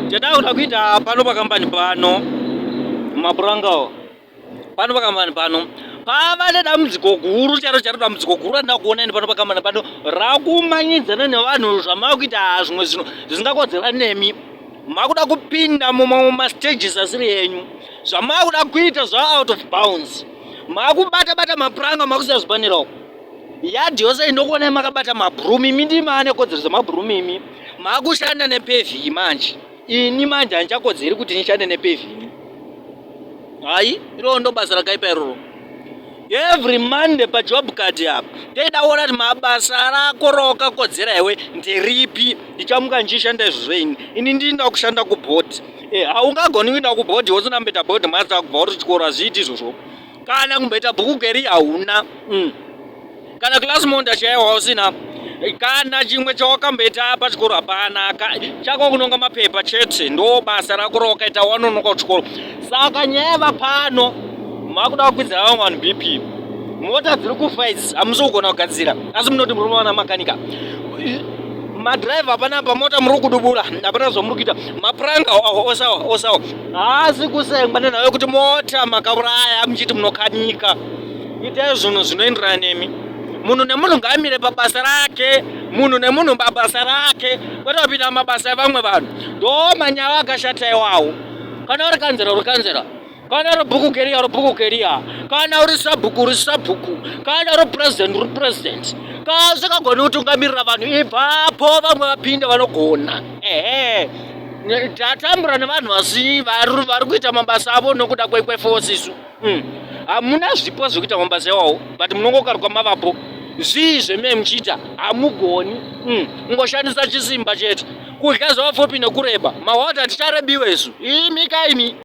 Chatakuda kuita pano pakambani pano, mapuranga pano pakambani pano pava nedambudziko guru charo charo, dambudziko guru randida kuona ini pano pakambani pano rakumanyidzana nevanhu zvamakuita zvimwe zvinhu zvisingakodzera nemi. Makuda kupinda mumastages asiri enyu, zvamakuda kuita zva out of bounds. Makubata bata mapuranga, makusiya zvipanera uko yadhi yose indokuonai makabata mabhurumi. Imi ndimi ane kodzero dzemabhurumi, imi makushanda nepevhi manje. Ini manje handichakodzeri kuti ndishande nepevhi ini. Hai, iroro ndo basa rakaipa iroro. Every Monday pajob card apa ndoida kuona kuti mabasa rako rawakakodzera iwe nderipi. Ndichamuka ndichishanda izvozvo ini. Ini ndinoda kushanda kubhodhi. Haungagoni kuenda kubhodhi wosina kumboita bhodhi master kubva uri chikoro, hazviiti izvozvo. Kana kumboita bhuku keri hauna. Kana class monitor chaiwo hausina, kana chimwe chawakamboita pachikoro hapana. Chako kunonga mapepa chete, ndo basa rako rawakaita wanonoka kuchikoro. Saka nyaya yava pano, makuda kukwidzira vamwe vanhu BP. Mota dziri kufa idzi hamusi kugona kugadzira, asi munoti muri vana makanika, madhiraivha panapa mota muri kudubura, hapana zvamuri kuita. Mapuranga osawa osawa haasi kusengwa nenhau yekuti mota makauraya muchiti munokanika. Itai zvinhu zvinoenderana nemi. Munhu nemunhu ngaamire pabasa rake, munhu nemunhu pabasa rake, kwete kupinda mabasa evamwe vanhu. Ndo manyaya akashata iwawo. Kana uri kanzera, uri kanzera. Kana uri bhuku keriya, uri bhuku keriya. Kana uri sabhuku, uri sabhuku. Kana uri president, uri president. Kana usingagoni kutungamirira vanhu, ibvapo, vamwe vapinde vanogona. Ehe, tatambura nevanhu vasi vari kuita mabasa avo nokuda kweforce isu. Hamuna zvipo zvekuita mabasa iwawo, but munongokarwa mavapo. Zvii zvemee muchiita hamugoni. Kungoshandisa chisimba chete, kudya zvavapfupi nekureba mahwata. Ticharebiwe isu, imi kaimi.